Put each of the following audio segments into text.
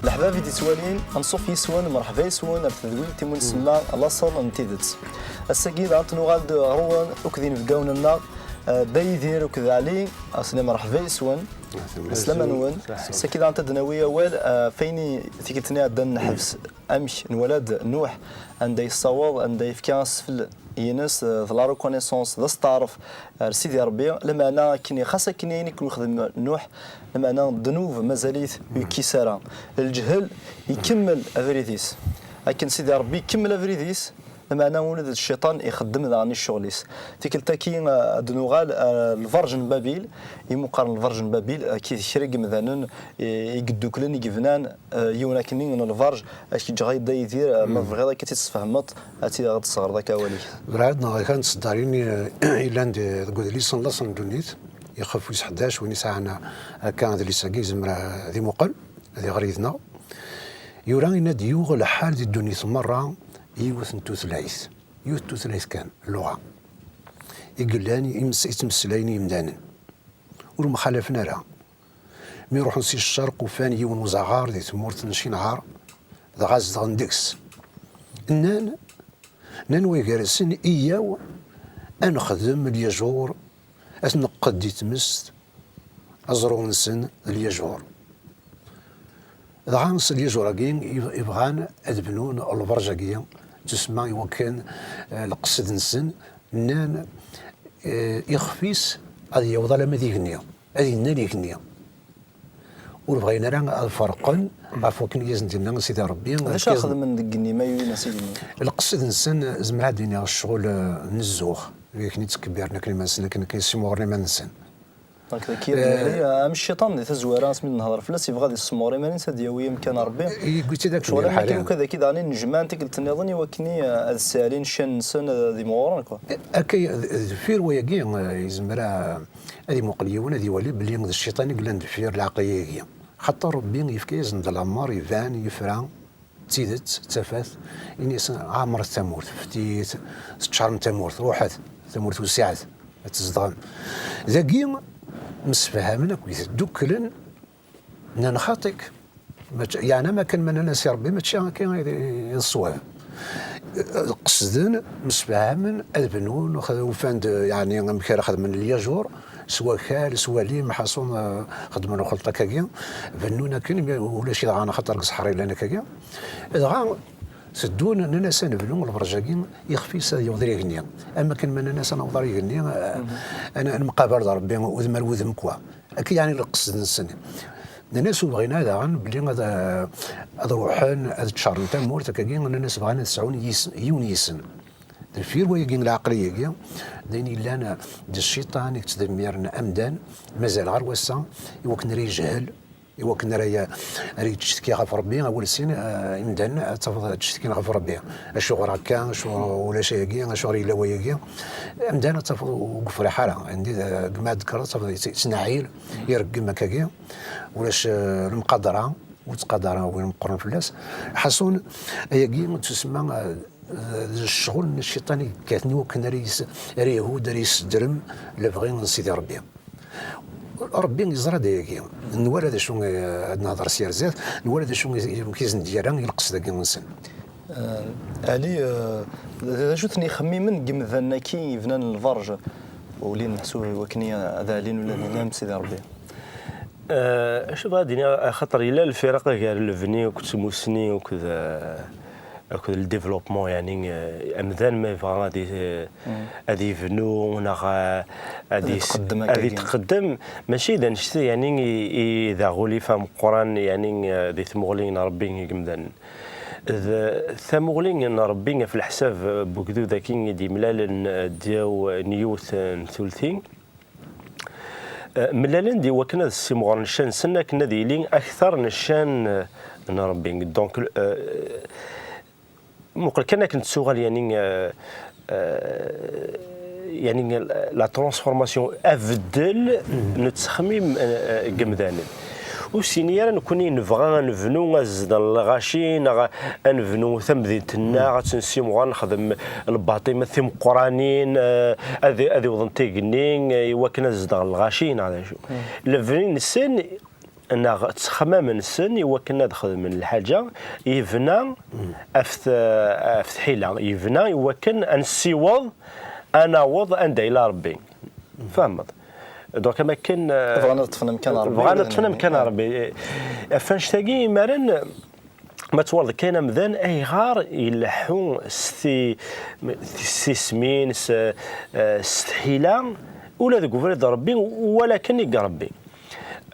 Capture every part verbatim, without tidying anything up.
Leḥbab i d-ittwalin, anṣuf yis-wen, merḥba yis-wen ar tedwilt i mu nsemma Laṣel n tidet. Ass-agi daɣen nuɣal-d ɣur-wen akked inebgawen-nneɣ, eh, Dda Yidir akked Ɛli, asen merḥba yis-wen. Aslama-nwen. Ass-agi daɣen ad d-nawi awal, eh, ɣef wayen i tikkelt-nni iɛeddan nḥebs, amek nwala-d Nuḥ, anda yessaweḍ, anda yefka asfel ines, eh, d la reconnaissance, d asteɛref ar Sidi Ṛebbi, lameɛna akken, xas akken ayen i ken-yexdem Nuḥ, lameɛna ddnub mazal-it ur yekkis ara. Lǧehl ikemmel abrid-is. Akken Sidi Ṛebbi ikemmel abrid-is, lameɛna ula d cciṭan ixeddem daɣen i ccɣel-is. Tikkelt-agi, eh, ad d-nuɣal, eh, lberǧ n Babil, i mu qqaren lberǧ n Babil, eh, akked kra n yimdanen, eh, i yedduklen, i yebnan, eh, yiwen akkenni n lberǧ, ad k-ǧǧeɣ a Dda Yidir, eh, ma tebɣiḍ akka ad tt-id-tesfehmeḍ, ad tt-id-tesɣerḍ akka awal-ik. Werɛad neɣ kan tseddarin, eh, yellan di-, deg udlis n laṣel n ddunit, ixef wis ḥdac, win yesɛan akka adlis-agi yezmer ad imuqel, ad iɣer yid-neɣ. Yura yenna-d yuɣ lḥal di ddunit merra yiwet n tutlayt, yiwet n tutlayt kan, lluɣa, i yellan imes-, ittmeslayen yimdanen. Ur mxalafen ara. Mi ruḥen si ccerq, ufan yiwen uzaɣar di tmurt n Cinɛar, dɣa zedɣen deg-s. Nnan, nnan way gar-asen, iyyaw ad nexdem lyajur, ad t-neqqed di tmest, aẓru-nsen d lyajur. Dɣa s lyajur-agi i, i bɣan ad bnun lberǧ-agi, tusemma i wakken, eh, lqesd-nsen, nnan, eh, ixef-is ad yaweḍ alamma d igenni, ad yennal igenni. Ur bɣin ara ad ferqen ɣef wakken i asen-d-yenna Sidi Ṛebbi. D acu ara xedmen deg igenni ma yuwin-as igenni? Lqesd-nsen, zemreɣ ad d-iniɣ ccɣel, eh, n zzux, akken i ttkebbiren akken iman-nsen, akken, akken i ssimɣuren iman-nsen. Donc, dagi, eh, am cciṭan di tazwara, asmi d-nehḍer fell-as, yebɣa ad yessemɣer iman-is, ad yawi amkan n Ṛebbi. Yewwi-tt-id akken. Ccɣel am akken akk ad ak-id-ɛni nejmaɛen tikkelt nniḍen i wakken i, eh, ad ssaɛlin ccan-nsen, ad imɣuren, quoi. Akka, d-, deffir wayagi, eh, yezmer a-, ad imuqel yiwen, ad iwali belli d cciṭan i yellan deffir lɛeqliya-agi. Xaṭer Ṛebbi yefka-yasen-d lameṛ, iban, yefra, d tidet, d tafat, ini-asen ɛemṛet tamurt, ftit, teččarem tamurt, ruḥet, tamurt wessiɛet, ad tzedɣem. Dagi, msefhamen akk, ddukklen, nnan xaṭi-k. Mačči, yeɛni, am akken ma nnan-as i Ṛebbi, mačči akka i d, i d ṣṣwab. Qesden, msefhamen, ad bnun, x-, ufan-d, yeɛni, amek ara xedmen lyajur, s wakal, s walim, ḥaṣun, eh, xedmen lxelṭ akkagi, bennun akken, mi ulac idɣan axaṭer deg ṣṣeḥra i llan akkagi. Dɣa teddun, nnan-as ad nebnu lberǧ-agi, ixef-is ad yaweḍ ar igenni. Am akken ma nnan-as ad naweḍ ar igenni, eh, ad n-, ad nemqabal d Ṛebbi, udem ar wudem, quoi. Akka yeɛni lqesd-nsen. Nnan-as ur bɣin ara daɣen belli ad, ad ruḥen, ad ččaren tamurt, akkagi, nnan-as bɣan ad sɛun yis-, yiwen yis-sen. Deffir wayagi n lɛeqliya-agi, d ayen yellan d cciṭan i yettdemmiren amdan, mazal ɣer wass-a, i wakken ara yejhel, i wakken ara y-, ara yettcetki ɣef Ṛebbi, awal sin, eh, imdanen ad tafeḍ ttcetkin ɣef Ṛebbi. Acuɣer akka, acuɣer ulac ayagi, acuɣer yella wayagi? Amdan ad tafeḍ ur yefriḥ ara, anda d-, gma ad d-tekkreḍ ad tafeḍ yettnaɛil, ireggem akkagi, ulac, eh, lemqadra, ur ttqadar win meqqren fell-as. Ḥaṣun, ayagi tusemma, eh, d ccɣel n cciṭan i yekkaten i wakken ara yes-, ara ihudd, ara yessedrem lebɣi n Sidi Ṛebbi. Ṛebbi yeẓra-d ayagi. Nwala d acu, eh, ad nehder s yar zdat, nwala d acu i, amek i sen-d-yerra i lqesd-agi-nsen. Eh, Ɛli, eh, d, d acu-ten yixemmimen n yimdanen-agi yebnan lberǧ, ulin meḥsub i wakken i, ad ɛlin ula d imam Sidi Ṛebbi? Eh, acu bɣa ad d-iniɣ, axaṭer yella lfiraq gar lebni akked tmusni akked, eh, akked le développement, yeɛni, eh, amdan ma yebɣa ad i-, ad yebnu neɣ, eh, ad Ad is-, itqeddem ad akkagi. Itqeddem, mačči d annect-a, yeɛni, i, i d aɣulif ameqqran, yeɛni, eh, di tmuɣli n Ṛebbi i yemdanen. D tamuɣli n Ṛebbi ɣef leḥsab, eh, n ugdud-agi i d-yemlalen, eh, ddaw n yiwet, eh, n tulti. Eh, mlalen-d i wakken ad ssimɣuren ccan-nsen akken ad yili akter n ccan, eh, n Ṛebbi. Donc, eh, muqel kan akken tettuɣal, yeɛni, eh, eh, yeɛni la transformation, abeddel n ttexmim, eh, eh, n yemdanen. Ur s-yini ara nekkni nebɣa ad nebnu azdaɣ n lɣaci neɣ ad nebnu tamdint-nneɣ, ad tt-nessimɣur, ad nexdem lbaṭimat timeqqranin, eh, ad, ad iwḍent igenni, eh, i wakken ad zedɣen lɣaci neɣ d acu. Lebni-nsen neɣ ttexmam-nsen i wakken ad xedmen lḥaǧa, yebna ɣef t-, ɣef tḥila, yebna i wakken ad nessiweḍ, ad naweḍ anda yella Ṛebbi. Tfehmeḍ? Donc, am akken, eh, bɣan ad ṭṭfen amkan n Ṛebbi, bɣan ad ṭṭfen amkan n Ṛebbi. Eh, ɣef annect-agi, imaren, ma twalaḍ kan amdan, ayɣer ileḥḥu s ti-, s tismin, s, eh, s tḥila, ula deg ubrid n Ṛebbi, walaken i iṛebbi.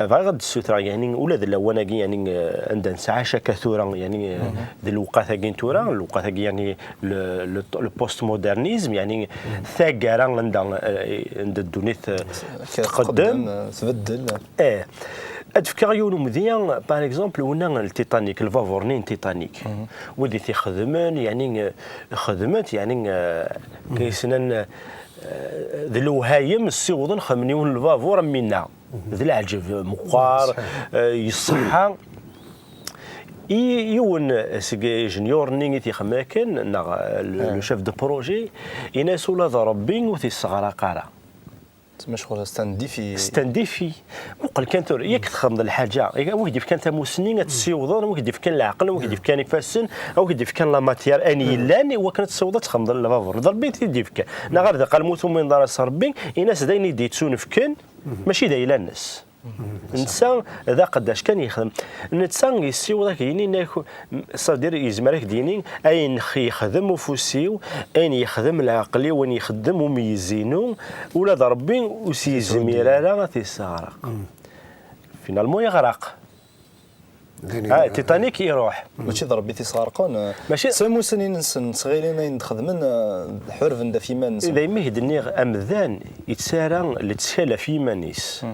Bɣiɣ ad d-ssutreɣ, yani, ula d lawan-agi, yani, eh, anda nettɛac akka tura, yani, eh, d lewqat-agi n tura, lewqat-agi, yani, le, le, le post-modernisme, yani, taggara anda, eh, anda ddunit, eh, tqeddem, eh, tbeddel. Eh, ad d-fkeɣ yiwen umedya, par exemple, winna n Titanic, lbabuṛ-nni n Titanic. Wid i t-ixedmen, yani, eh, xedmen-t, yani, eh, kayesnan, eh, d lewhayem ssiwḍen xedmen yiwen n lbabuṛ am winna. D leɛǧeb meqqar, eh, yeṣṣeḥḥa. I yiwen seg ijenyuren-nni i t-ixedmen akken, neɣ, eh, le, le chef de projet, yenna-as ula d Ṛebbi ur t-isseɣraq ara. Tma ccɣel c'est un défi. C'est un défi. Muqel kan tura, yak txedmeḍ lḥaǧa, yak, a wi k-d-ifkan tamusni ad tessiwḍeḍ, a wi k-d-ifkan leɛqel, a wi k-d-ifkan ifassen, a wi k-d-ifkan la matière, ayen yellan, i wakken ad tessiwḍeḍ ad txedmeḍ lbabuṛ. D Ṛebbi i t-id-ifkan. Neɣ ar d aqal ma ur tumineḍ ara s Ṛebbi, ini-as d ayen i d-yettunefken, mačči d ayla-nnes. Netta d aqeddac kan yexdem. Netta yessiweḍ ak-d-yini, ça veut dire, yezmer ak-d-yini, ayen yexdem ufus-iw, ayen yexdem leɛqel-iw, ayen yexdem umeyyez-inu, ula d Ṛebbi ur s-yezmir ara ad t-yesseɣraq. Finalement, yeɣreq. Ah, Titanic iruḥ. Mačči d Ṛebbi i t-isɣerqen. Mačči d tamusni-nsen, ttɣilin ayen d-xedmen, eh, ḥurben-d ɣef yiman-nsen. Daymi i k-d-nniɣ, amdan yettarra lettkal ɣef yiman-is.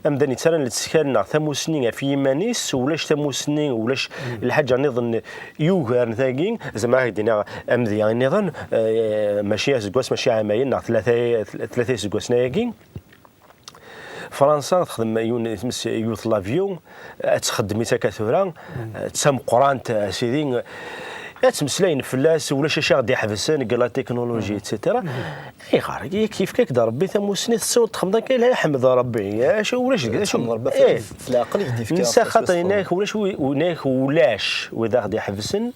Amdan yettarran lettkal neɣ tamusni ɣef yiman-is, ulac tamusni, ulac lḥaǧa nniḍen yugaren tagi, zeɛma ad k-d-iniɣ amedya nniḍen, eh, mačči aseggas, mačči ɛamayen, neɣ tlata, tlata iseggasen ayagi. Fransa texdem yiwen, tmes yiwet l'avion, ad txeddem-itt akka tura, d tameqqrant, a sidi, ad ttmeslayen fell-as, ulac acu i ɣ-d-iḥebsen deg la technologie, et cetera. Ayɣer? Yak yefka-k-d Ṛebbi tamusni, tessiweḍ txedmeḍ akka, la, ḥmed Ṛebbi. Acu, ulac deg, acu? Tḥemmeḍ Ṛebbi, eh, f leɛqel i k-d-yefka. Nsa xaṭer, yenna-ak ulac wi-, yenna-ak ulac wid aɣ-d-iḥebsen,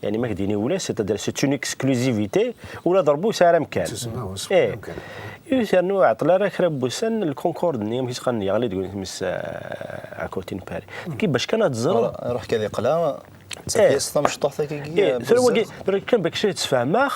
yani ma k-d-yini ulac, c'est-à-dire c'est une exclusivité, ula d Ṛebbi ur yesɛi ara amkan. Ur yesɛi ara amkan. Eh. Ur ternu iɛeṭṭel ara kra n wussan, le Concorde-nni, amek i s-qqaren, yeɣli deg tmes, eh, à côté n Paris. Ki bac kan ad teẓreḍ. Voilà, iruḥ kan iqla, d tapyast tamecṭuḥt akka, eh, tura wagi, tura kan bac ad tt-fehmeɣ,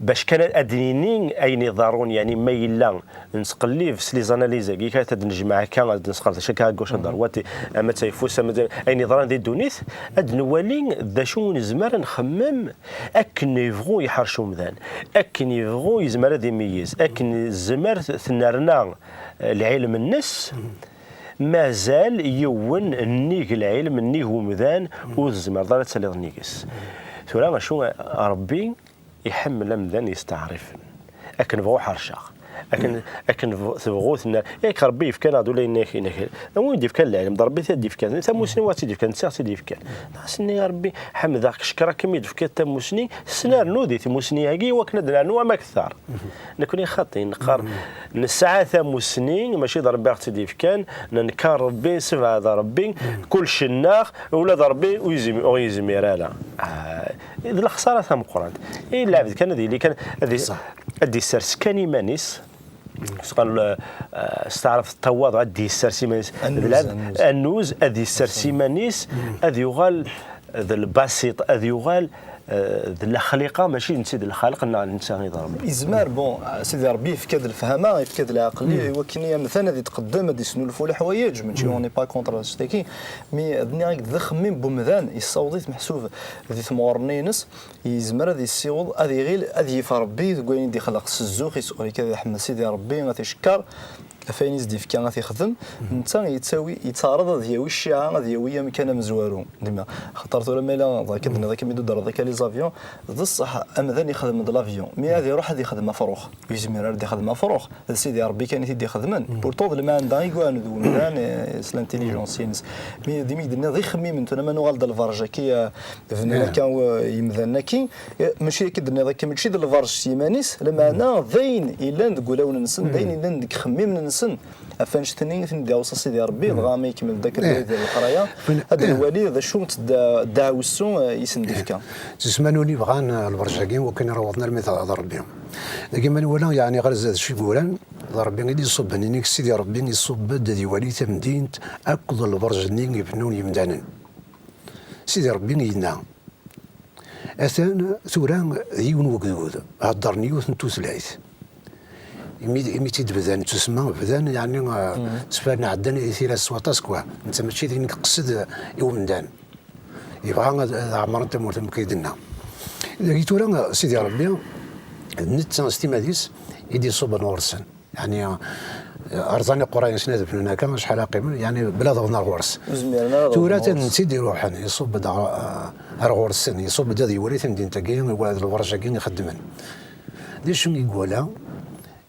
bac kan ad d-nini ayen iḍerrun, yani ma yella nettqellib s les analyses-agi, kan ad d-nejmeɛ akka, ad d-nesqerdec akka à gauche, à droite, ama d tayeffust, ama d ayen yeḍran di ddunit, ad nwali d acu nezmer ad nxemmem akken yebɣu yeḥrec umdan, akken yebɣu yezmer ad imeyyez, akken tezmer tennerna, eh, lɛilm-nnes, mazal yiwen nnig lɛilm, nnig umdan, ur tezmireḍ ara ad taliḍ nnig-s. Tura acu, Ṛebbi iḥemmel amdan yesteɛṛifen. Akken bɣu ḥerceɣ. Akken, akken bɣu, tebɣu tenna, yak Ṛebbi yefkan-aɣ-d ula yenna-k, yenna-k. D win i d-yefkan lɛilm, d Ṛebbi i t-id-yefkan. Tamusni wa tt-id-yefkan, netta i tt-id-yefkan. Nniɣ-as, nniɣ a Ṛebbi, ḥemdeɣ-k, cekreɣ-kem i d-tefkiḍ tamusni, s nernu di tmusni-agi i wakken ad nernu am akteṛ. Nekni xaṭi, neqqar, nesɛa tamusni, mačči d Ṛebbi i ɣ-tt-id-yefkan, nenkeṛ Ṛebbi, nsebɛed Ṛebbi, kullec nneɣ, ula d Ṛebbi ur yezmi-, ur yezmir ara. Ah, d lexsara tameqqrant. I lɛebd kan ad yili kan, ad y-, ad d-yessers kan iman-is, s-, qal, eh, s taɛrabt tawaḍ, ad d-yessers iman-is. Annuz, d lɛebd, annuz. Annuz, ad yessers iman-is, ad yuɣal d lbasiṭ, ad yuɣal, eh, d lexliqa, mačči d netta i d lxaliq, neɣ d netta i d Ṛebbi. Yezmer, bon, Sidi Ṛebbi yefka-d lefhama, yefka-d leɛqel, i wakken i amdan ad yetqeddem, ad yesnulfu leḥwayeǧ, mačči, on n'est pas contre annect-agi, mais ad nniɣ-ak d axemmem n umdan, yessaweḍ-it meḥsub di tmuɣer-nni-ines, yezmer ad yessiweḍ, ad iɣil, ad yif Ṛebbi deg wayen i d-ixleq s zzux-is, ur akka ad iḥemmed Sidi Ṛebbi, ad t-icekker, ɣef wayen i s-d-ifka ad t-ixdem, netta yettawi, yettaɛraḍ ad yawi cciɛa, ad yawi amkan amezwaru. Dima, axaṭer tura ma yella d akka d-tenniḍ, akka mi d-tderreḍ akka les avions, d ṣṣeḥ, amdan ixdem-d l'avion, mi ad iruḥ ad ixdem afrux, ur yezmir ara ad ixdem afrux, d Sidi Ṛebbi kan i t-id-ixedmen. Pourtant d lmeɛna i yuɣen d umdan, eh, s l'intelligence-ines. Mi d imi i d-tenniḍ d ixemmimen, tura ma nuɣal d lberǧ akka, eh, bnan akka, eh, yimdanen-agi, eh, mačči akka i d-tenniḍ akka, mačči d lberǧ s yiman-is, lameɛna d ayen yellan deg wulawen-nsen, d ayen yellan deg ixemmimen-nsen. Ɣef annect-nni i ten-id-iweṣṣa Sidi Ṛebbi, dɣa ma ikemmel-d akken di leqraya, ad nwali d acu n dda-, ddeɛwessu, eh, i sen-d-ifka. Tis manuni bɣan, eh, lberǧ-agi, wakken ara awḍen armi d, d Ṛebbi. Dagi ma nwala, yeɛni ɣer zdat acu i yuran, d Ṛebbi i d-iṣubben, inig Sidi Ṛebbi iṣubb-d ad iwali tamdint akked lberǧ-nni ibennun yimdanen. Sidi Ṛebbi yenna, atan tura d yiwen wegdud, heddren yiwet n tutlayt. Imi, imi tt-id-bdan, tusemma bdan, yeɛni, eh, ttfaren ɛeddan i tira s waṭas, quoi. Netta mačči d ayen i yeqsed i umdan. Yebɣa ad, ad ɛemren tamurt, am akken i d-tenna. Dagi tura, Sidi Ṛebbi, d netta s timmad-is i d-iṣubben ɣur-sen. Yeɛni, eh, rẓan iqerray-nsen ad bnun akka, acḥal ara qqimen, yeɛni, bla ad awḍen ar ɣur-s. Ur zmiren ara ad awḍen ɣur-s. Tura atan netta i d-iruḥen, iṣubb-d ar, ar ɣur-sen, iṣubb-d ad iwali tamdint-agi, iwala d lberǧ-agi i xeddmen. D acu i iwala?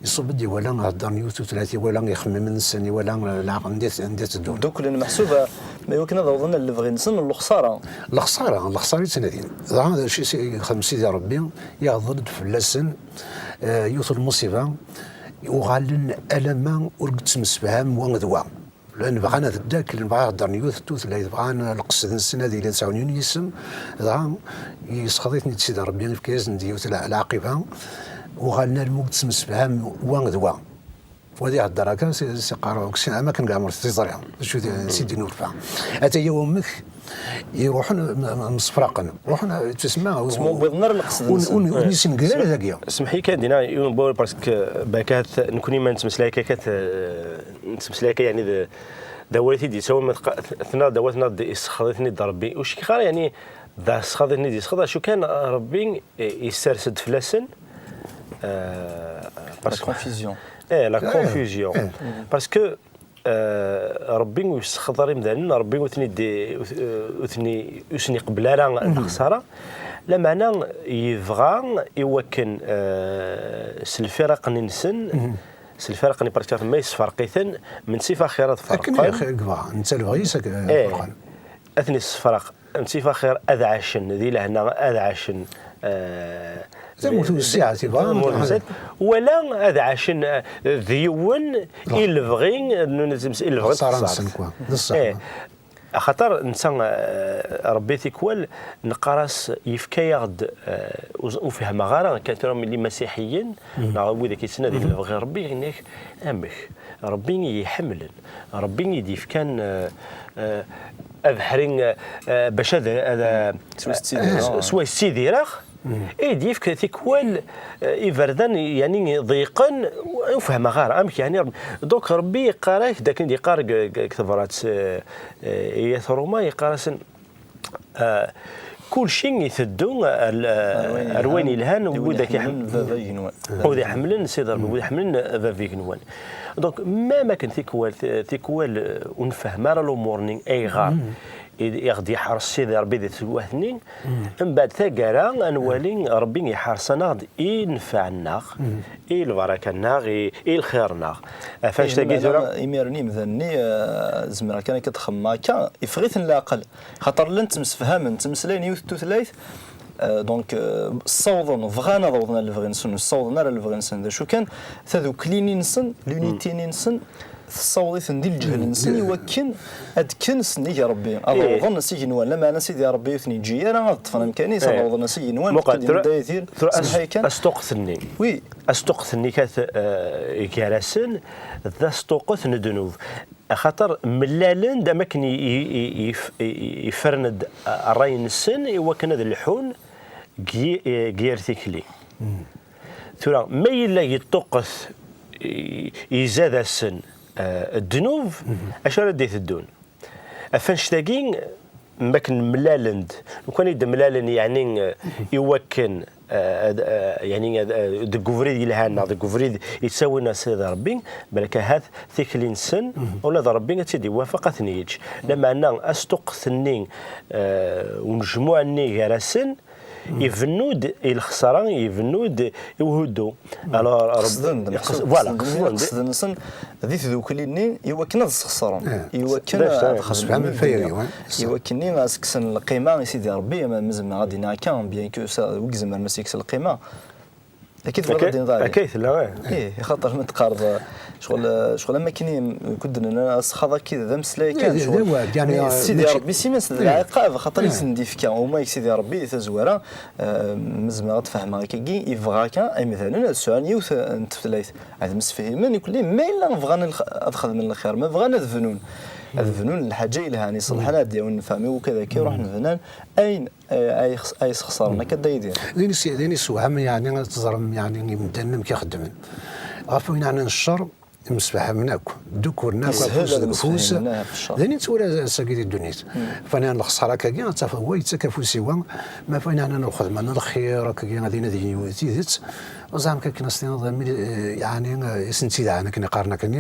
Iṣubb-d iwala heddren yiwet tutlayt, iwala ixemmimen-nsen, iwala leɛqel anda, anda tteddun. Dduklen meḥsub, eh, ma iwakken ad awḍen ar lebɣi-nsen n lexṣara. Lexṣara, lexṣara i ttnadin. Dɣa d acu i s-, i yexdem Sidi Ṛebbi, iɣḍel-d fell-asen, eh, yiwet n lmuṣiba, uɣalen alamma ur yettemsefham wa d wa. Llan bɣan ad ddaklen, bɣan ad heddren yiwet n tutlayt, bɣan lqesd-nsen ad ilin sɛun yiwen yisem, dɣa yessexḍ-iten-id Sidi Ṛebbi, yefka-yasen-d yiwet n lɛaqiba, uɣalen armi ur yettemsefham wa d wa. Wa ad ihedder akka, s, s iqerra, am akken leɛmer teẓri, d acu d, s i d-nurfa. Ata-ya wamek, iruḥen m-, m-, msefraqen. Ruḥen, eh, ttesma, ur, ur, ur, ur yessenger ara dagi. Semḥ-iyi kan dina, yiwen n wawal, parce que bakat, nekni ma nettmeslay akka, kat, eh, nettmeslay akka, yeɛni d, d awal i t-id-yettawin, ma tqa-, t-, tenna-d awal, tenna-d issexḍ-iten-id Ṛebbi. Ur ckiɣ ara, yeɛni, d ssexḍ-iten-id yessexḍ, acu kan, Ṛebbi, eh, yessers-d fell-asen, eh, parce que confusion. Eh, la confusion. Parce que Eh, Ṛebbi ur yessexḍer imdanen, Ṛebbi ur ten-id-, ur, ur ten-i-, ur sen-iqebbel ara lexṣara, lameɛna yebɣa i wakken, eh, s lfiraq-nni-nsen, s lfiraq-nni, parce que ma yessefreq-iten, menttif axir ad ferqen. Akken i yebɣa, netta lebɣi-s ad ferqen. Ad ten-yessefreq. Menttif axir ad ɛacen di lehna, ad ɛacen, eh, tamurt wessiɛet, yebɣa tamurt wessiɛet. Wala ad ɛacen, eh, d yiwen i lebɣi, i lebɣi n texṣaṛt. Quoi. D ṣṣeḥ. Eh, axaṭer netta, eh, Ṛebbi tikwal neqqar-as yefka-yaɣ-d, eh, ur, ur fehmeɣ ara, kan tura milli imasiḥiyen, neɣ wid akka yettnadin lebɣi Ṛebbi, yenna-k amek? Ṛebbi i yi-ḥemmlen, Ṛebbi i d-yefkan, eh, eh, abeḥri, eh, eh, bac ad, ad, eh, s wa yessidireɣ, i d-yefk tikwal, eh, iberdan, yeɛni, ḍeyqen, ur fehmeɣ ara amek, yeɛni, Ṛebbi. Donc, Ṛebbi yeqqar-ak-d akken d-yeqqar deg, deg, deg tebrat, eh, eh, i At Ṛuma, yeqqar-asen, Ah, kulci iteddu ar, ar wayen yelhan, wid ak iḥemmlen, wid iḥemmlen Sidi Ṛebbi, wid iḥemmlen Bab igenwan. Donc, même akken tikwal, tikwal, eh, ur nfehhem ara lumuṛ-nni, ayɣer i, i ɣ-d-yeḥṛes Sidi Ṛebbi di teswiɛt-nni, mbeɛd taggara, ad nwali Ṛebbi iḥṛes-aneɣ-d i nnfeɛ-nneɣ, i lbaraka-nneɣ, i, i lxir-nneɣ. Ɣef annect-agi tura, imir-nni imdanen-nni, eh, zemreɣ kan akka ad xemmeɣ akka, iffeɣ-iten leɛqel. Xaṭer llan ttemsefhamen, ttmeslayen yiwet n tutlayt, euh, donc, euh, ssawḍen, bɣan ad awḍen ar lebɣi-nsen, ur ssawḍen ara ar lebɣi-nsen. D acu kan, tadukli-nni-nsen, l'unité-nni-nsen, tessaweḍ-iten di lǧehl-nsen, i wakken ad kken s nnig Ṛebbi, ad awḍen s igenwan. Lameɛna Sidi Ṛebbi ur ten-yeǧǧi ara ad ṭṭfen amkan-is, ad awḍen s igenwan. Muqel, tura, tura as-, astuqet-nni. Oui. Astuqet-nni kat, euh, gar-asen, d astuqet n ddnub. Axaṭer mlalen-d am akken i, i, i, i, i, ifren-d ṛṛay-nsen i wakken ad lḥun g-, g yir tikli. Tura, ma yella yeṭṭuqqet, i, izad-asen, eh, ddnub, acu ara d-iteddun? Ɣef annect-agi, mi akken mlalen-d, lukan i d-mlalen, yeɛni, eh, i wakken, eh, ad, eh, yeɛni, ad, eh, deg ubrid yelhan neɣ deg ubrid yettawin ar Sidi Ṛebbi, balak ahat tikli-nsen, ula d Ṛebbi ad tt-id-iwafeq ad ten-yeǧǧ. Lameɛna astuqqet-nni, eh, unejmuɛ-nni gar-asen, ibennu-d i lexṣara, ibennu-d i uhuddu. Alors, qesden-d, voilà, qesden-d, qesden-d. Qesden-nsen di tdukli-nni i wakken ad sxeṣren, i wakken ad xedmen ddunya, i wakken ad s-kksen lqima i Sidi Ṛebbi, ma, ma zemreɣ ad d-iniɣ akka, bien que ça, ur izemren ad s-yekkes lqima. Akka i tebɣiḍ ad d-tiniḍ, Ɛli? Akka i tella, ih. Ih, axaṭer ma teqqareḍ, eh, ccɣel, eh, ccɣel am akken i, kud nnan, asxaḍ akka d ameslay kan, d, d ccɣel. Awal, yani, mais, eh, Sidi Ṛebbi s iman-s d lɛiqab, axaṭer i sen-d-ifka umayeg Sidi Ṛebbi di tazwara, eh, ma zemreɣ ad d-fehmeɣ akkagi, yebɣa kan imdanen ad sɛun yiwet, eh, n tutlayt. Ad msefhimen ikelli, ma yella bɣan lx-, ad xedmen lxir, ma bɣan ad bnun. Ad bnun lḥaǧa yelhan, iṣelḥen, ad d-yawin lfahmi, ukad akka, iruḥen bnan ayen, eh, ay xs-, ay sxeṣren. Akka, Dda Yidir. D ayen is-, d ayen isewham, yani, ad teẓrem, yani, imdanen amek i xeddmen. Ɣef wayen yeɛnan ccer, msefhamen akk, ddukuren akk, afus deg ufus. D ayen i nettwali ass-agi di ddunit. Ɣef wayen yeɛnan lexṣara akkagi, ad tafeḍ wa yettak afus i wa, ma ɣef wayen yeɛnan lxedma n lxir, akkagi, ad inadi tidet. Ẓer amek akken ad s-tiniḍ, mi, eh, yeɛni, eh, i sen-ttidɛen akken i qqaren akkenni,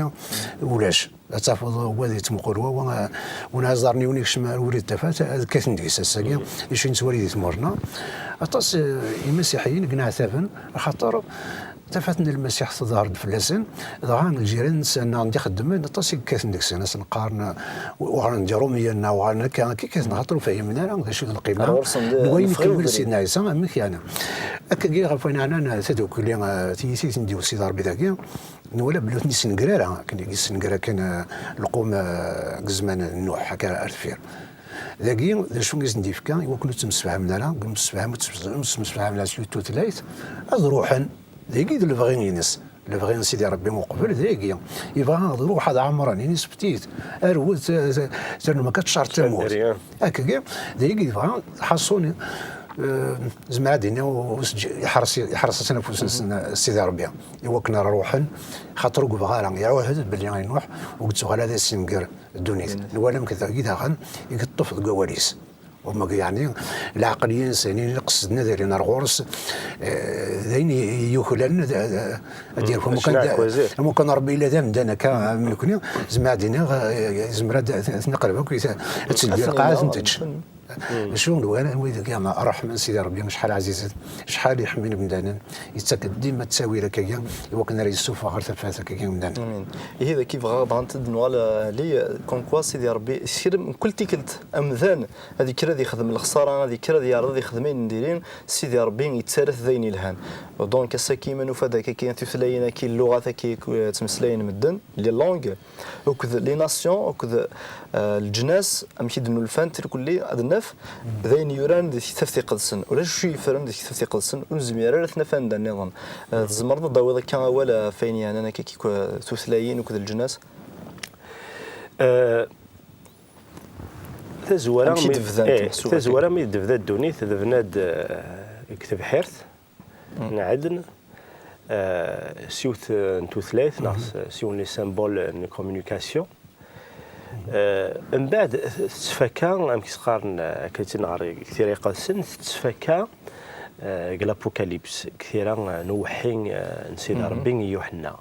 ulac. Ad tafeḍ wa ad yettmuqul wa, wa, win ara iẓerren yiwen ikcem ar ubrid n tafat, ad kkaten deg-s ass-agi, d acu i nettwali di tmurt-nneɣ. Aṭas, eh, imasiḥiyen i yenɛtaben, axaṭer tafat n Lmasiḥ teḍher-d fell-asen, dɣa lǧiran-nsen neɣ anda i xeddmen, aṭas i yekkaten deg-sen, ad sen-qqaren, uɣalen d Iṛumyen, neɣ uɣalen akka, akka i kkaten, axaṭer ur fhimen ara d acu d lqima n wayen ikemmel Sidna Ɛisa, amek yeɛni. Akkagi ɣef wayen yeɛnan tadukli, eh, tiyita i ten-d-iwet Sidi Ṛebbi dagi, nwala belli ur ten-yessenger ara, akken i yessenger akken, eh, lqum, eh, deg zzman n Nuḥ, akka ar deffir. Dagi, d acu i sen-d-yefka, i wakken ur ttemsefhamen ara, ur ttemsefhamen, ur ttemsefhamen ara s yiwet tutlayt, ad ruḥen, dagi d lebɣi-ines. Lebɣi n Sidi Ṛebbi uqbel, dagi. Yebɣa ad ruḥ ad ɛemren, ini seftit, arwet, eh, eh, ternem akka tcart tamurt. Akkagi, dagi yebɣa, ḥaṣun, eh, zemreɣ ad d-iniɣ, ur s-ǧ-, iḥres, iḥres-asen afus-nsen Sidi Ṛebbi. I wakken ara ruḥen, xaṭer ur yebɣa ara, iɛuhed belli i Nuḥ, ur yettuɣal ad as-yenger ddunit. Nwala amek dagi daɣen i yeṭṭef deg wawal-is. Wamag, yeɛni, lɛeqliya-nsen, i qesden ad alin ar ɣur-s, eh, d ayen i, i yuklalen ad, ad, ad yerfu. Am ukan d, am ukan Ṛebbi yella d amdan akka am nekni, zemreɣ ad iniɣ, eh, yezmer ad, ad ten-iqleb akk, ad ten-, ad teddu lqaɛa ad ten-tečč. Acu n wara, wid i ṛeḥmen Sidi Ṛebbi, acḥal ɛzizen, acḥal i ḥemmlen imdanen, yettak-d dima ttawil akkagi, i wakken ara yessufeɣ ɣer tafat akkagi imdanen. Amin. Ihi d akka i bɣiɣ bɣant ad d-nuɣal, eh, li, eh, comme quoi Sidi Ṛebbi, s kra mkul tikkelt, amdan ad yekker ad yexdem lexṣara, ad yekker ad yeɛreḍ ad yexdem ayen n diri, Sidi Ṛebbi yettarra-t d ayen yelhan. Donc, ass-agi ma nufa-d akka tutlayin-agi, lluɣat-agi, eh, ttmeslayen medden, les langues, akked les nations, akked, eh, leǧnas, amek i d-nnulfant irkelli, ad naf d ayen yuran di Tektabt Iqedsen. Ulac acu yeffren di Tektabt Iqedsen, ur nezmir ara ad t-naf anda nniḍen. Eh, tzemreḍ ad d-tawiḍ akka awal, eh, ɣef wayen yeɛnan akka, eh, tutlayin akked leǧnas? Eh, tazwara amek i mi, d-bdant, eh, tazwara mi d-tebda ddunit, tebna-d, eh, deg tebḥirt n Ɛedn, eh, s yiwet, eh, n tutlayt, neɣ s, s yiwen n les symboles n communication. Eh, mbeɛd tettfaka, amek i s-qqaren, eh, akka i tt-nɣer deg Tira Iqedsen, tettfaka, eh, deg l'Apocalypse, deg tira, eh, n uweḥḥi, eh, n Sidi Ṛebbi i Yuḥenna.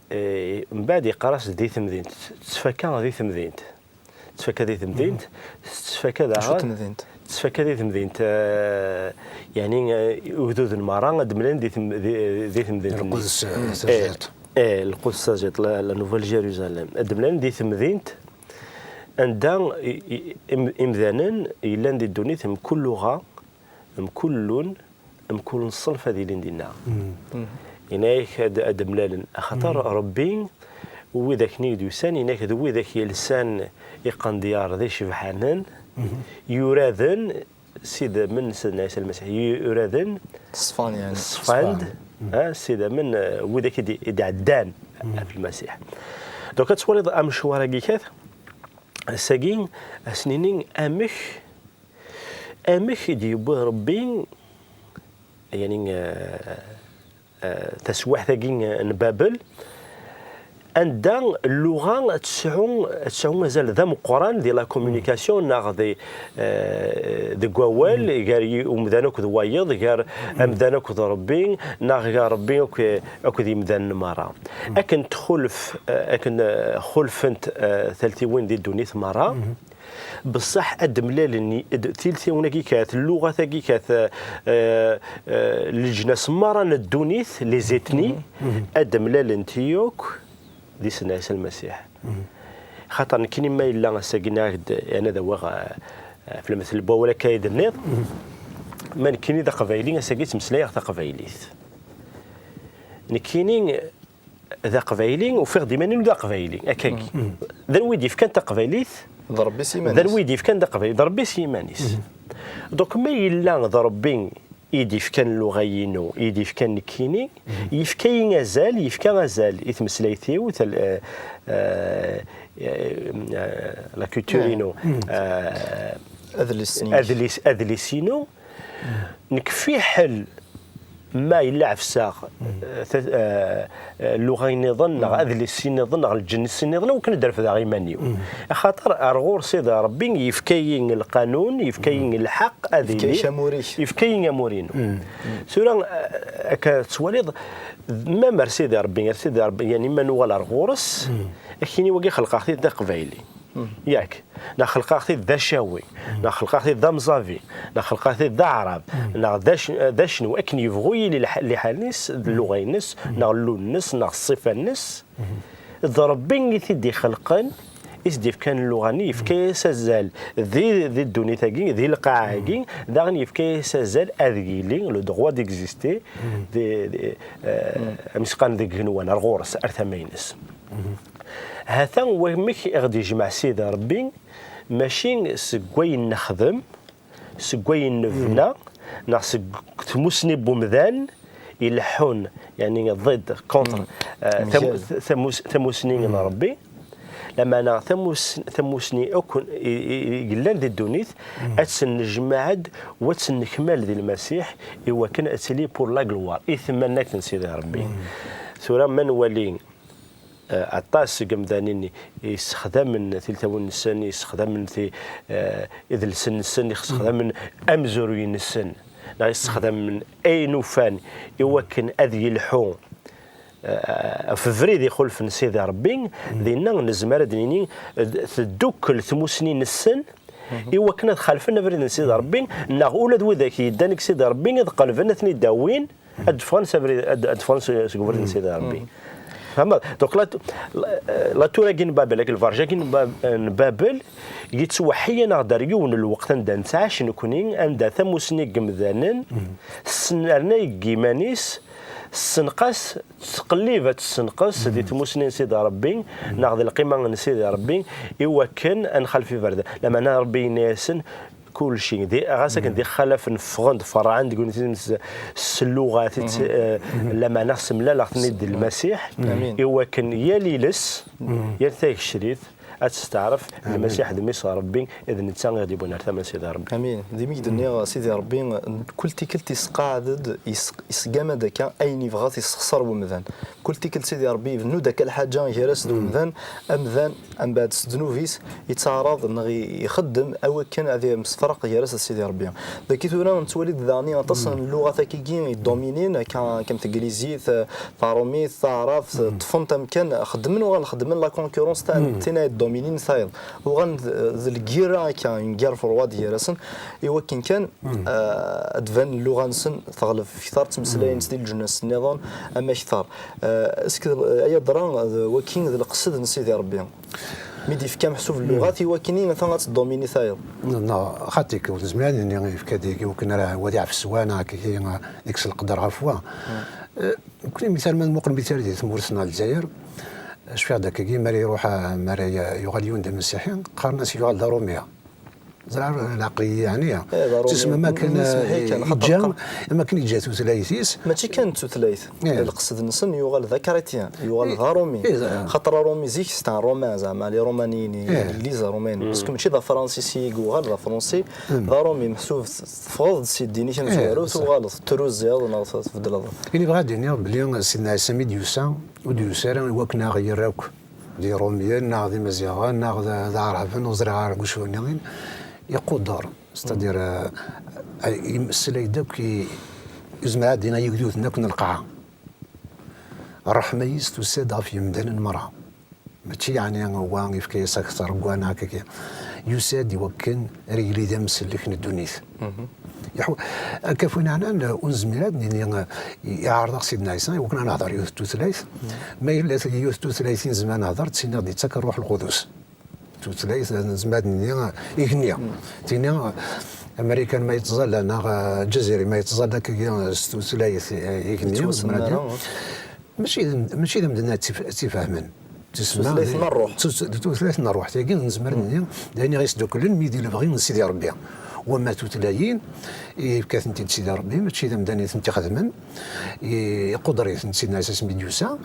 Eh, mbeɛd yeqqar-as di temdint, tettfaka di temdint. Tettfaka di temdint, tettfaka daɣen. Acu temdint? Tettfaka di temdint, eh, yeɛni, eh, ugduden merra ad d-mlalen di tem-, di, di temdint-nni. Lquds, eh, tajiṭ. Eh, Lquds tajiṭ, la, la Nouvelle Jérusalem. Ad d-mlalen di temdint anda i, i, im-, imdanen yellan di ddunit mkul luɣa, mkul lun, mkul ṣṣenf ad ilin dinna. Yenna-yak ad, ad d-mlalen. Axaṭer Ṛebbi, widak-nni i d-yusan, yenna-yak d widak yelsan iqendyar d icebḥanen, yuraden s idammen n Sidna Ɛisa Lmasiḥ, yuraden, ṣfan, yeɛni. Ṣfan-d, ha, s idammen, eh, widak i d-, i d-ɛeddan ɣef Lmasiḥ. Donc, ad twaliḍ amecwar-agi kat, ass-agi, ad s-nini amek, amek i d-yewwi Ṛebbi, yeɛni, eh, eh, taswiɛt-agi n Babel, anda lluɣa ad tesɛu, ad tesɛu azal d ameqqran di la communication neɣ di, eh, deg wawal, gar yi-, umdan akked wayeḍ, gar amdan akked Ṛebbi, neɣ gar Ṛebbi akk-, akked yimdanen merra. Akken txulef, eh, akken, eh, xulfent, eh, taltiwin di ddunit merra, Beṣṣeḥ ad d-mlalen i-, d-, tiltiwin-agi kat, lluɣat-agi kat, eh, eh, leǧnas merra n ddunit, les ethnies, ad d-mlalent yakk di Sidna Ɛisa Lmasiḥ. Xaṭer nekkini ma yella ass-agi nniɣ-ak-d, yeɛni ad awiɣ, eh, eh, ɣef lmetel n wawal akka i d-tenniḍ, ma nekkini d aqbayli, ass-agi ttmeslayeɣ taqbaylit. Nekkini d aqbayli, ufiɣ-d iman-inu d aqbayli, akkagi. D anwa i d-yefkan taqbaylit? D Ṛebbi s iman-is. D anwa i d-yefkan d aqbayli? D Ṛebbi s yiman-is. Donc, ma yella d Ṛebbi i d-yefkan lluɣa-inu, i d-yefkan nekkini, yefka-yi azal, yefka azal i tmeslayt-iw, tal-, eh, eh, eh, la culture-inu, eh, adlis-inu. Adlis, adlis-inu. Nekk fiḥel ma yella ɛefseɣ, eh, ta-, eh, eh, lluɣa nniḍen, neɣ adlis nniḍen, neɣ lǧennes nniḍen, akken ad d-refdeɣ iman-iw. Axaṭer ar ɣur Sidi Ṛebbi yefka-yi lqanun, yefka-yi lḥeqq ad iliɣ. Yefka-k amur-ik. Yefka-yi amur-inu. Tura, eh, akka tettwaliḍ, ma mer Sidi Ṛebbi, ar Sidi Ṛebbi, yani ma nuɣal ar ɣur-s, akini wagi xelqeɣ-t-id d aqbayli. Yak, neɣ xelqeɣ-t-id d acawi, neɣ xelqeɣ-t-id d amẓabi, neɣ xelqeɣ-t-id d aɛrab, neɣ d ac-, d acnwi, akken yebɣu yili lḥ-, liḥal-ines, d lluɣa-ines, neɣ llun-nnes, neɣ ṣṣifa-nnes. D Ṛebbi i t-id-ixelqen, i s-d-ifkan lluɣa-nni, yefka-yas azal di, di ddunit-agi, di lqaɛa-agi, daɣen yefka-yas azal ad yili, le droit d'exister, di, di, eh, am s-qqaren deg igenwan, ar ɣur-s, ar tama-ines. Ha-t-a wamek i ɣ-d-yejmeɛ Sidi Ṛebbi, mačči seg wayen nexdem, seg wayen nebna, neɣ seg tmusni n wemdan ileḥḥun, yani, ḍid, contre, eh, tamu-, tamus-, tamusni n Ṛebbi. Lameɛna tamus-, tamusni akk i, i, i yellan di ddunit, ad tt-nejmeɛ-d, u ad tt-nekmal di Lmasiḥ, i wakken ad tili pour la gloire, i tmanegt n Sidi Ṛebbi. Tura ma nwali, eh, aṭas seg yemdanen i yessexdamen tiltawin-nsen, i yessexdamen ti-, eh, idles-nsen, i yessexdamen amezruy-nsen, neɣ i yessexdamen ayen ufan i wakken ad yelḥu, eh, ɣef ubrid ixulfen Sidi Ṛebbi, dinna nezmer ad d-nini, eh, teddukkel tmusni-nsen i wakken ad xalfen abrid n Sidi Ṛebbi, neɣ ula d widak yeddan deg Sidi Ṛebbi ad qelben ad ten-id-awin, ad d-ffɣen s abrid, ad, ad d-ffɣen s-, seg ubrid n Sidi Ṛebbi. Tfehmeḍ? Donc, la, la, la tour-agi n Babel, akked lberǧ-agi n Bab-, n Babel, yettweḥḥi-aneɣ-d ar yiwen n lweqt anda nettɛac nekni, anda tamusni n yemdanen tesnernay deg yiman-is, tessenqas, tettqellib ad tessenqes di tmusni n Sidi Ṛebbi, neɣ d lqima n Sidi Ṛebbi, i wakken ad nxalef iberdan. Lameɛna Ṛebbi yenna-yasen, kulci. Di, ɣas akken d ixalafen ffɣen-d, ferɛen deg uniti s, s lluɣat, eh, lameɛna semlaleɣ-ten-id d Lmasiḥ, i wakken yal iles, yal tagecrit, ad testeɛref d Lmasiḥ d mmi-s n Ṛebbi, d netta i ɣ-d-yewwin ar tama n Sidi Ṛebbi. Amin. D imi i d-nniɣ, Sidi Ṛebbi, kul tikkelt isqeɛd-d, is-, isgama-d akka ayen yebɣa ad t-yessexṣer wemdan. Kul tikkelt Sidi Ṛebbi ibennu-d akka lḥaǧa gar-as d wemdan, amdan, mbeɛd s ddnub-is, yettaɛraḍ neɣ i-, ixeddem awakken ad yemsefraq gar-as d Sidi Ṛebbi. Dagi tura nettwali-d daɣen aṭas n lluɣat akkagi i dominin, akka, akka am teglizit, taṛumit, taɛrabt, ṭṭfent amkan, xeddmen, uɣalen xeddmen la concurrence ta-, tin ay dominin tayeḍ. Uɣalen d, d lgirra akka, une guerre froide gar-asen, i wakken kan, eh, ad d-tban lluɣa-nsen teɣleb kter, ttmeslayen s di leǧnas nniḍen ama kter. Eh, est-ce que, eh, ay adra, d waki d leqsed n Sidi Ṛebbi? Mi d-yefka meḥsub lluɣat i wakken i ata ad tdomini tayeḍ. Neɣ xaṭi-k, ur nezmir ad nini yefka-d i wakken ara wali ɣef swa neɣ akkagi, eh, yekkes leqder ɣef wa. Eh, nekkni mital ma nmuqel mital di tmurt n Lezzayer, cfiɣ-d akkagi, mi ara iruḥ, eh, mi ara yuɣal yiwen d amasiḥi, qqaren-as yuɣal d aṛumi. Ẓriɣ leɛqel-iyi yeɛni. Eh, d aṛumi. Tusma ma kan, eh, yeǧǧa, ma kan yeǧǧa tutlayt-is. Mačči kan d tutlayt. Eh. Leqsed-nsen yuɣal d akrityan, yuɣal d aṛumi. Eh, xaṭer aṛumi zik, c'est un romain, zeɛma, les Romains, les Romains. Parce que mačči d afransis i yuɣal, d afransi, d aṛumi. Meḥsub teffɣeḍ-d si ddin-ik amezwaru, tuɣaleḍ tetruẓiḍ neɣ tbeddleḍ. Ini bɣiɣ ad d-iniɣ belli Sidna Ɛisa mi d-yusa, ur d-yusa ara i wakken ad aɣ-yerr akk d Iṛumyen, neɣ d Imaziɣen, neɣ d, d Aɛraben, ur ẓriɣ ara deg wacu-nni, iquder, c'est-à-dire, eh, yemmeslay-d akk i, yezmer ad d-yini i yigduden akk n lqaɛa. Ṛṛeḥma-is tusa-d ɣef yemdanen merra. Mačči yeɛni wa yefka-yas akteṛ n wa neɣ akkagi. Yusa-d i wakken ara yili d amsellek n ddunit. Yeḥwa-, akka ɣef win yeɛnan, ur nezmir ad nini, eh, iɛreḍ-aɣ Sidna Ɛisa i wakken ad nehder yiwet n tutlayt. Ma yella yiwet n tutlayt i nezmer ad nehder, ttiniɣ-d yettak Ṛṛuḥ Lqudus. Tutlayt, eh, nezmer ad nini, eh, igenni. Tini, eh, Amarikan ma yettẓalla, neɣ, eh, Ǧaziri ma yettẓalla akkagi, eh, s tutlayt, eh, igenni, nezmer ad nini. Mačči d, mačči d amdan ad tif-, ad tifehmen. Tutlayt n ṛṛuḥ. Tutlayt n ṛṛuḥ. Tagi nezmer ad nini d ayen i ɣ-isduklen mi di lebɣi n Sidi Ṛebbi. Wama tutlayin yefka-tent-id Sidi Ṛebbi, mačči d amdan i tent-ixedmen. I, iquder-itent Sidna Ɛisa asmi d-yusa.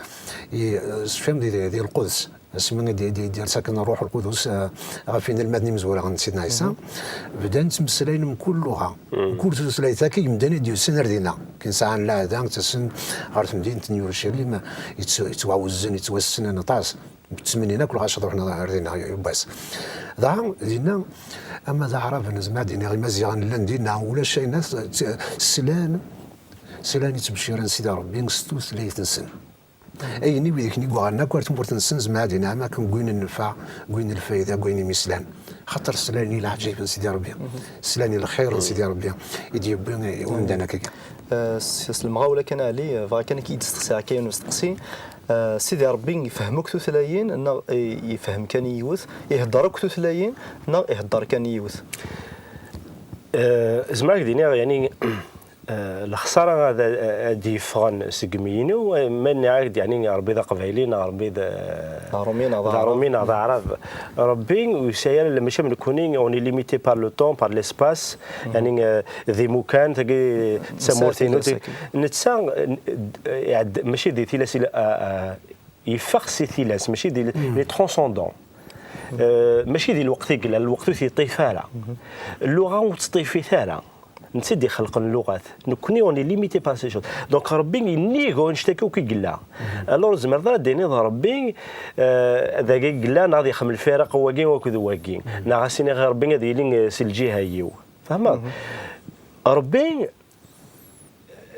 I, tecfam di, di, di lquds. Asmi i d-, i d-, i d-yers akken Ṛṛuḥ Lqudus, eh, ɣef inelmaden imezwura n Sidna Ɛisa, bdan ttmeslayen mkul luɣa, mkul tutlayt akka i yimdanen i d-yusan ar dinna. Akken sɛan lɛada, ttasen ɣer temdint n Yurucalim, yettw-, yettwaɛuzzen, yettwassnen aṭas. Ttmennin akk lɣaci ad ruḥen ar dinna yiwwas. Dɣa dinna, ama d Aɛraben, nezmer ad d-iniɣ Imaziɣen llan dinna, ulac ayen, s-, slan, slan i ttbecciren Sidi Ṛebbi s tutlayt-nsen. Ayen i wid i ken-yuɣalen akk ar tmurt-nsen, zemreɣ ad iniɣ am akken wwin nnfeɛ, wwin lfayda deg wayen i mi slan. Xaṭer slan i leɛǧayeb n Sidi Ṛebbi, slan i lxir n Sidi Ṛebbi i d-yewwi i umdan akkagi. Eh, s, s lemɣawla kan, Ɛli, eh, bɣiɣ kan ad k-id-steqsiɣ akka yiwen usteqsi. Eh, Sidi Ṛebbi ifehhem akk tutlayin, neɣ i-, ifehhem kan i yiwet? Iheddeṛ akk tutlayin, neɣ iheddeṛ kan i yiwet? Eh, zemreɣ ad k-d-iniɣ, yani, eh, lexsara ad, ad d-yeffɣen seg imi-inu, eh, ma nniɣ-ak-d, yani, Ṛebbi d aqbayli, neɣ Ṛebbi d, d aṛumi, neɣ d aɛṛab. Ṛebbi ur yesɛi ara, mačči am nekkni, on est limité par le temps, par l'espace, yani, eh, d imukan, tagi d tamurt-inu. Netta, eh, iɛedd-, mačči di tilas, il a, a, yeffeɣ si tilas, mačči di, il est transcendant. Euh, mačči di lweqt i yella, lweqt ur t-yeṭṭif ara. Lluɣa ur teṭṭif-it ara. Netta i d-ixelqen lluɣat. Nekkni, on est limité par ces choses. Donc, Ṛebbi yennig wanect-agi akk i yella. Alors, tzemreḍ ara d-tiniḍ Ṛebbi, euh, dagi i yella, neɣ ad ixdem lfiraq wagi akked wagi. Neɣ ad s-iniɣ i Ṛebbi ad yili, euh, si lǧiha-iw. Fehmeḍ? Ṛebbi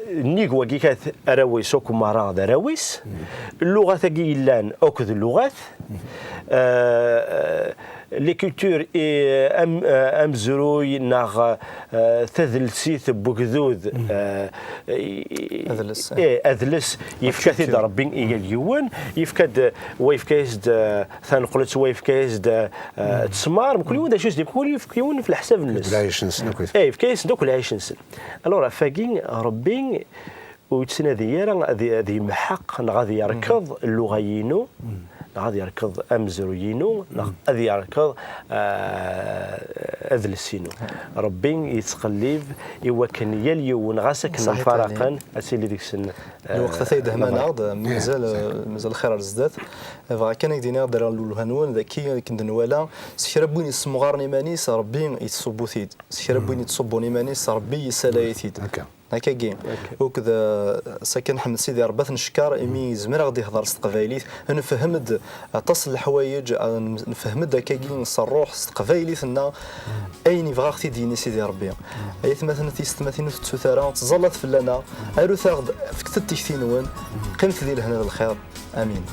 nnig wagi kat arraw-is akk merra d arraw-is, lluɣat-agi yellan akk d lluɣat, euh, les cultures i am-, euh, amezruy neɣ, euh, tadelstit n wegdud, euh, i-, i-, adles, eh, adles, yefka-t-id Ṛebbi i yal yiwen, yefka-d, wa yefka-yas-d, euh, taneqlet, wa yefka-yas-d, euh, ttesmar, mkul yiwen d acu s-d, mkul yefka yiwen f leḥsab-nnes. D lɛic-nsen akk. Eh, yefka-yasen-d akk lɛic-nsen. Alors, ɣef wagi, Ṛebbi ur yettnadi ara ad, ad yemḥeq neɣ ad yerkeḍ lluɣa-inu, neɣ ad yerkeḍ amezruy-inu, neɣ ad yerkeḍ, ah, adles-inu. Ṛebbi yettqellib i wakken yal yiwen, ɣas akken mfaraqen, ad tili deg-sen, ah, lweqt ata yedhem-aneɣ-d, mazal, mazal lxir ar zdat. Bɣiɣ kan ad k-d-iniɣ, d ara lulha-nwen, d akken d-nwala, s kra n win yessemɣaren iman-is, Ṛebbi yettṣubbu-t-id. S kra n win yettṣubbun iman-is, Ṛebbi yessalay-it-id. Akka. Akkagi. Akkagi. Uked, eh, sakin Ḥmed Sidi Ṛebbi ad t-neckeṛ imi yezmer ad ɣ-d-ihdeṛ s teqbaylit. Nefhem-d aṭas n leḥwayeǧ, eh, nefhem-d akkagi s ṛṛuḥ, s teqbaylit-nneɣ, ayen yebɣa ad ɣ-t-id-yini Sidi Ṛebbi. Ay atmaten, tiyessetmatin, ur tettut ara, ttẓallat fell-aneɣ, arut-aɣ-d, fket-d tikti-nwen, qqimet di lehna d lxir. Amin.